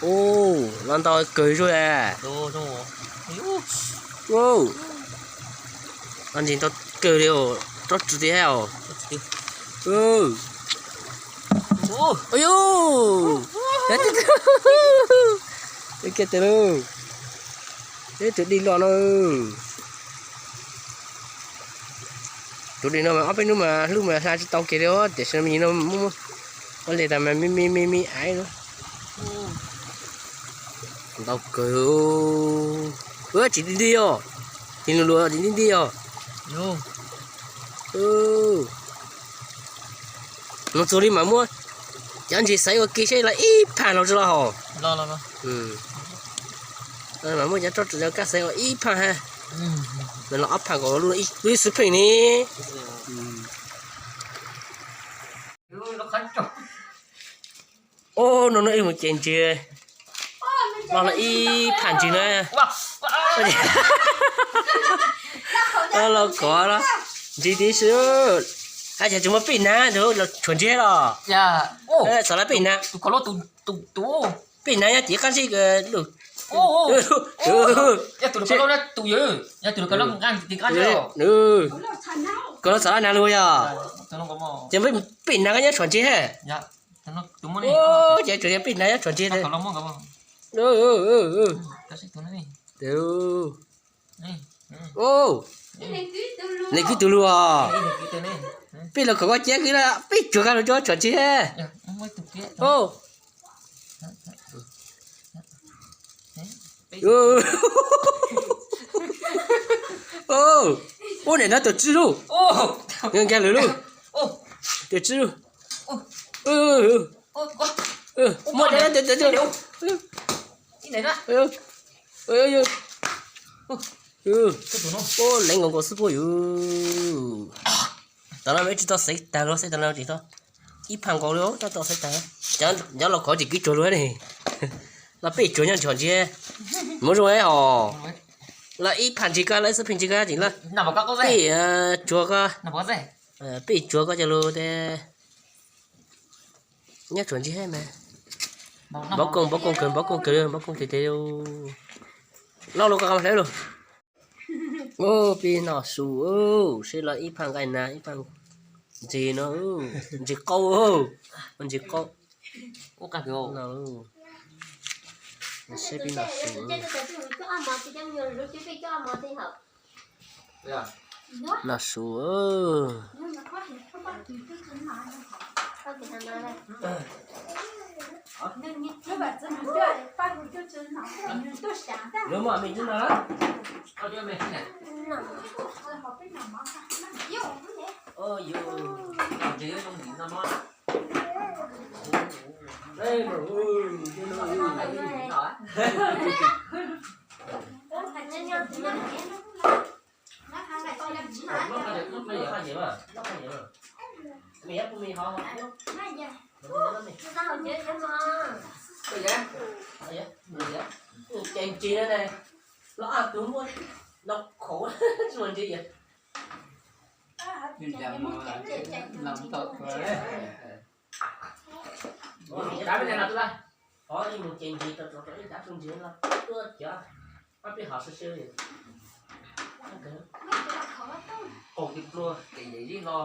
Ub, los ntau kawg zuj. Ub, ntsis ntau kawg li os, tsob tsw tiag os. Ub, ub, kiag tes lauj. Ib tus dij loj no. Tus dij no mas ob peb hnub mas hlub mas hla tsis tau kiag li os, tiam sis no me nyuam no muaj muaj ua li tas mas me me me me aiv. Ntau kawg. Tsis nti nti os, tis lus luas tsis nti nti os. Mus txog li mas muab cov ntses xaiv ua ke seb los ib phaj los tsis los hos. Mas muab cov tsob tsw kaj xaiv ua ib phaj ha. Los ob phaj nkaus lub ib xwb pheej ni. Ub, no no wb mus ces ntses los los ib phaj ntses na. Los kov los ntsis tib si. Ab, cas tsis muaj pij nab los tshuav ntses los? Xav lawv pij nab, pij nab nyob tim qab zib lus. Koj los txog lawm na lus yog. Ces pij nab koj nyob tshuav ntses. Ces tsuas yog pij nab nyob tshuav ntses. Nws kwv tus lus os. Pij los kom koj ciab kwv lawm, pij tsuag koj lus cov tshuav ntses. Ub, niam no tus tswb lauj. Nkag lawm lauj. Tus tswb lauj. Muab leej nkaus nkaus xwb puag yus. Tam no peb tsis tau xaiv tag los xaiv tag no tsis tau. Ib phaj nkaus li tau xaiv tag. Cov los khov tsis kwv tsuag lus ne. Los pij tsuag nyob tshuav ntses. Muab zoo hos. Los ib phaj ntses koj, los ib xwb pheej ntses koj tsis los. Pij tsuag koj, pij tsuag koj cov lus tes nyob tshuav ntses mas. Npaub koob, npaub koob kawg, npaub koob kawg, npaub koob kawg tes. Loj lus koj hlawv lus. Ub, pib noj su, seb los ib phaj nqaij na, ib phaj ntses no, ntses qaub, ntses qaub. Seb pib noj su. Noj su. Ces ntsis no ne, los ab tug muaj no khauv tsis muaj ntsis yom. Ov, ib mus ces ntsis rau rau ib dav tug ntsis no tuaj cov pab peb hov sawv sawv li. Qaug ti pluag ces yam zib hlo.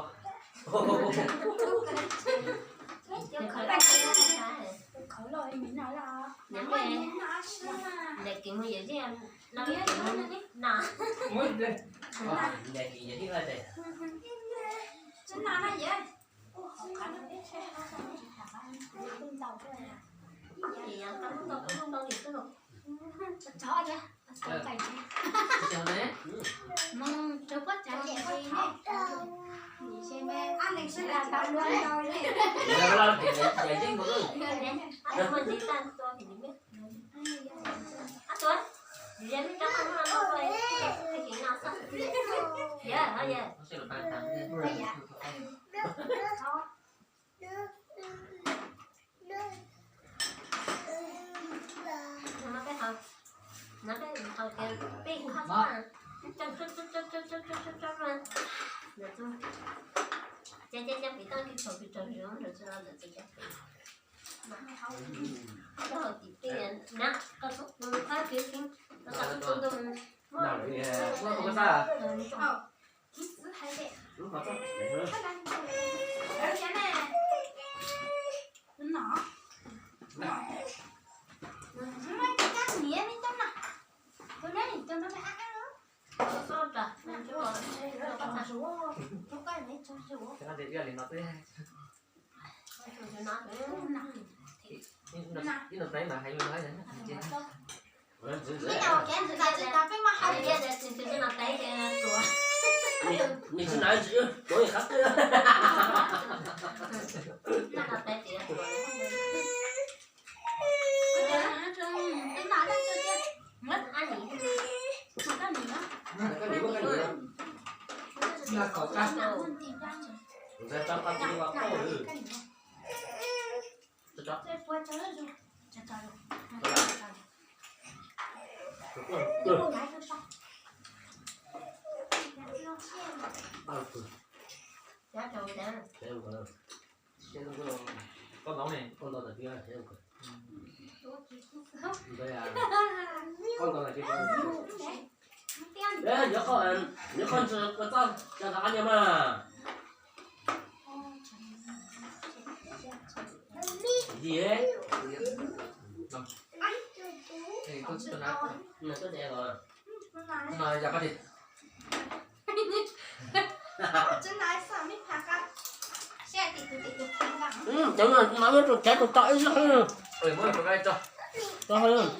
Ib no tev mas hais li no. Nws tsis hnav ntsis, tuav qab qwj. Koj ntaus ne, koj ntaus tas tiag. Nyob qhov ntswg kua txob cov tau qab nyiaj mas. Yim. Koj tsis tau na. Yog koj tiag. Cov no muab rau tsav rau tau ib zaug. Muab rau tau ib zaug.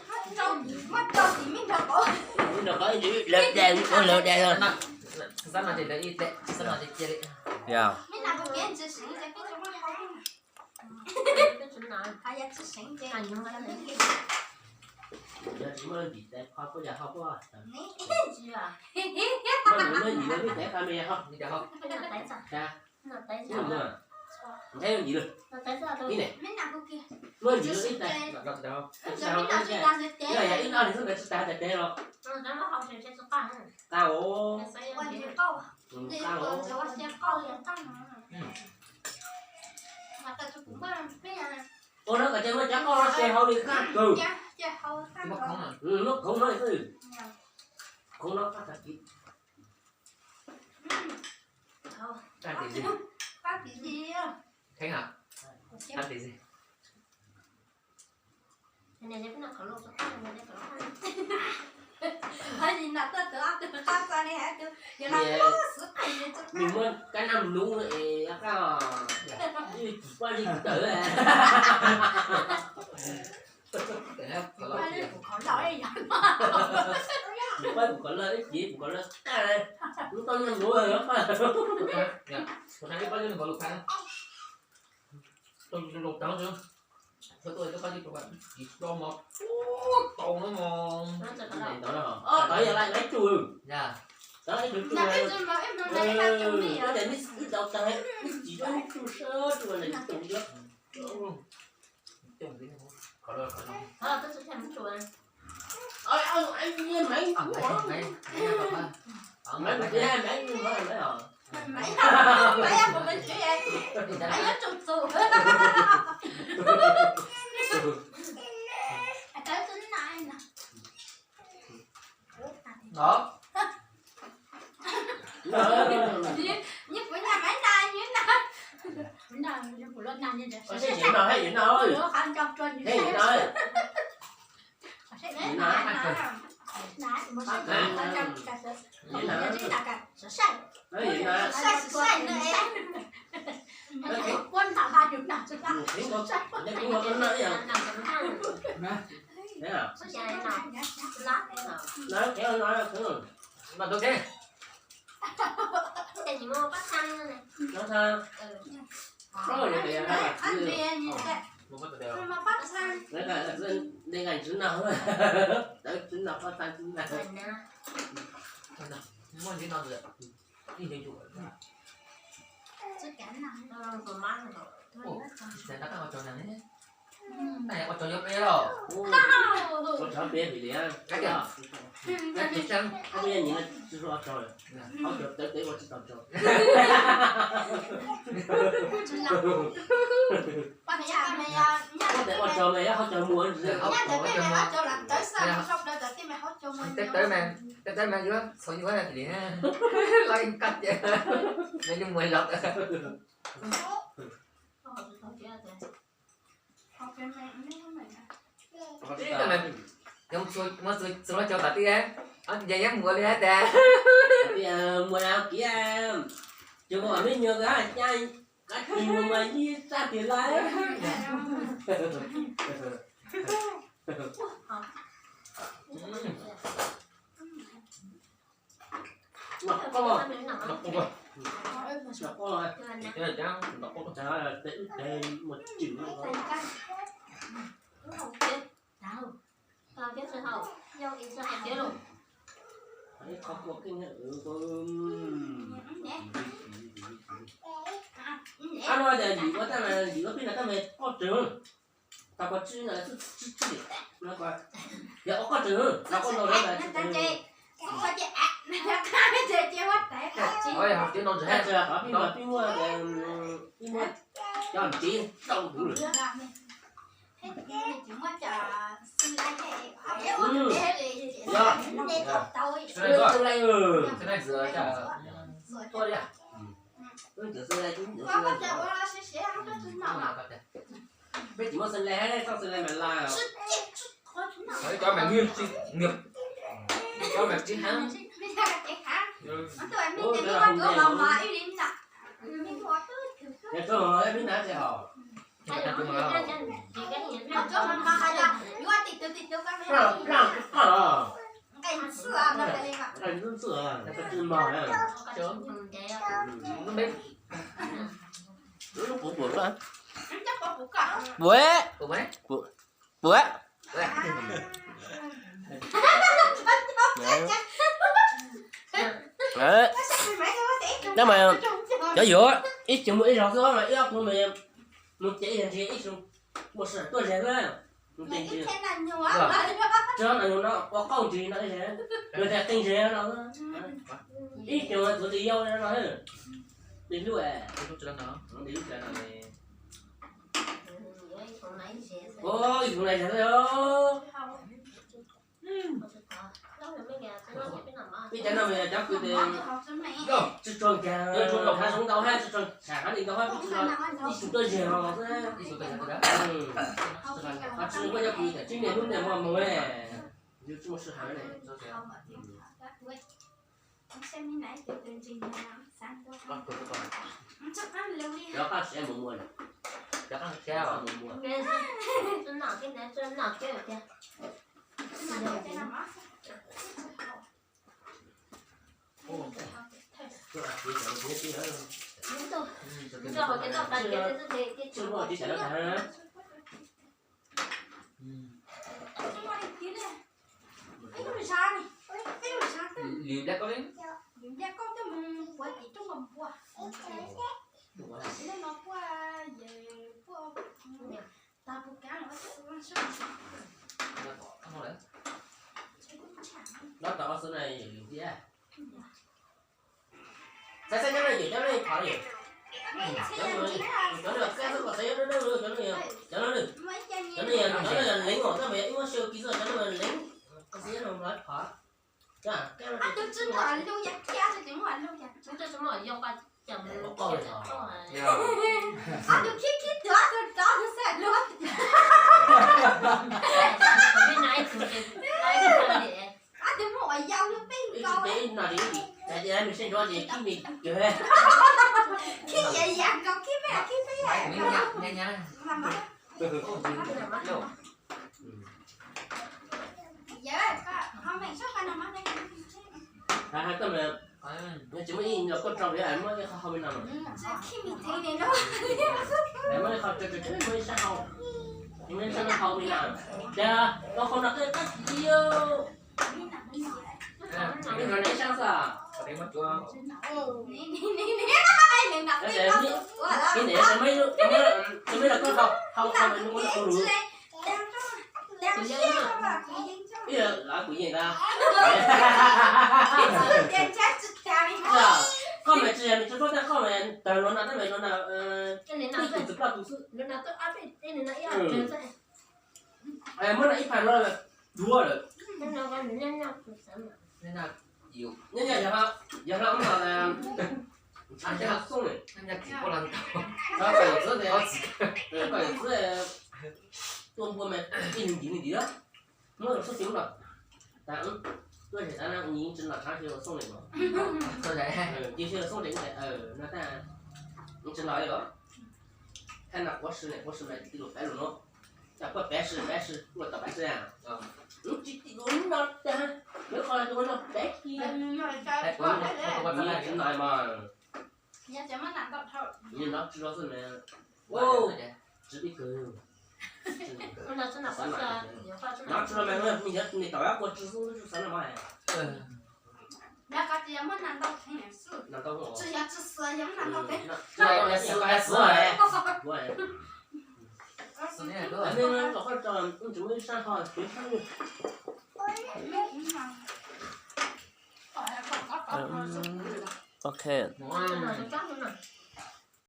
Lawv dag, ua lawv dag. Xab no ces lawv ib teg, xab no ces cia li. Yog. Yog tsis muaj leej twg tais qhov puas yog hauv puas. Muaj leej twg muaj tais qhov me yog hauv. Nthe yim lawm. Ib ne. Muaj yim lawm ib tais. Yog yog ib no nws xwb ntawd tsis tas tais tes los. Tau. Tau. Ua no kom cov muaj cov qoj se hauv li qaj kawg. Muab khoov no xwb. Khoov no qaj tag kis. Qaj tim ntsis. Theeb hab? Qaj tim ntsis. Nws muab kab naj mus nuv es qaj os. Tsis poj li tawv. Tsis poj kuv qhov lawv ib ces kuv qhov lawv qaj. Lub toj nyob nuv paj. Tau zoo tau zoo. Tau tau tau tau mos. Tau no mos. Tau yog lawv lawv tsuj. Tau ib tug tsuj. Tau ib tug tsuj sab tsuj lawv tsuj. Ua tsov yuav peb los? Ua Cov peb vim li, koj peb nyiam tsis hlub ob tso, ob tso tawv tawv ua tsis tau tso. Koj tawv ua tso mas yog ob tso muag. Tawv tawv mas, tawv tawv mas yuav txhua yuav li, los koj tias mas yuav muag los. Muab txhua lub cov tom tij, ces yeej muag li hab tas. Muag kiag, ces muaj me nyuam kab tis muag mas yij sab tiag lawm. Ab, no ces yim ua tag mas yim ua peb no tag mas qoj tsev, tau qoj tsev no, yog ua qoj tsev no qoj no. Peb muaj, peb muaj cov ntxiv tau kuv lawm. Peb tsis muaj xeeb laij, tau xeeb laij mas laj. Cov mas nyiaj tsis nyiam, cov mas tsis heev. Cov mas nyiaj tsis heev. Puas? Puas? Cov mas cov yuav ib xyoos muaj ib zaug xwb mas ib ob puas mas mus ces ib zaug ntsis ib xyoos muaj sij hawm tuaj ze xwb. Tso no yus no ua qauj ntsis no, yus tias qee ze no, ib xyoos txuav tsis yau no, nws hlub, nws hlub tsis no. Ib xyoos na ze xwb. Peb cov no mas yog cov kws tes, tsis tshua nkeeg, hav zoov ntau hab tsis tshua tsham hab li ntau hab, peb tsis, ib xyoos tuaj ze los xwb. Ho tsis muaj cov kws tias tsis niaj hnub niaj hmo mus, yus tsis muaj sij hawm li. Cov qaj siab mus muag, cov qaj siab mus muag. Lwm npia koj li. Nyob tom ob xub na yog lwm thiab. Xav xav cov no yog cov no yog phom yom. Cov no yog kab xwb, koj xav cov no, cov no, cov no yog, cov no yog leev os, tab mas yog ib muab xyaw kiag xwb, cov no yog leev, koj xav cov no los phom. Tsis muaj ib los koj rau li, muab ib qho hau me no. Muab ib qho, muab ib sab hau, muab ib sab hau me no. Cas tau qhov no koj qab tsis li. Ib no ib sab xwb. Ib nim muab ib los koj hau, hau me no, muab tus lus. Lawv kuv yeej ntag. Koj mas tsis yog me tsis txhob tias koj mas tawg luag no tab mas luag no twb tus txwm ploj tus xwb. Muab no ib phais no duab lawm. Nyob nyob yog hla ub no ntshav tsis hla xoob li. Koj yawm txwv, koj yawm txwv tuaj npua mas ib ntim ntim muab los xub tim los. Tas tuaj zem tas no yeej tsis los tshav tsis los xoob li no. Ces tsis los xoob li no tas yeej tsis los li os. Thaj no quav si ne, quav si mas tij lus peb lus no. Cas quaj peb si peb si quaj tau peb si a. Tsis tij lus no tas, lawv qhov tus no peb si. Yeej tsis no mas, yeej no tsis los xwb mas. Tsis pib kawg. No tsis los mas nws tau quaj tsis xub xav no mas. Ok.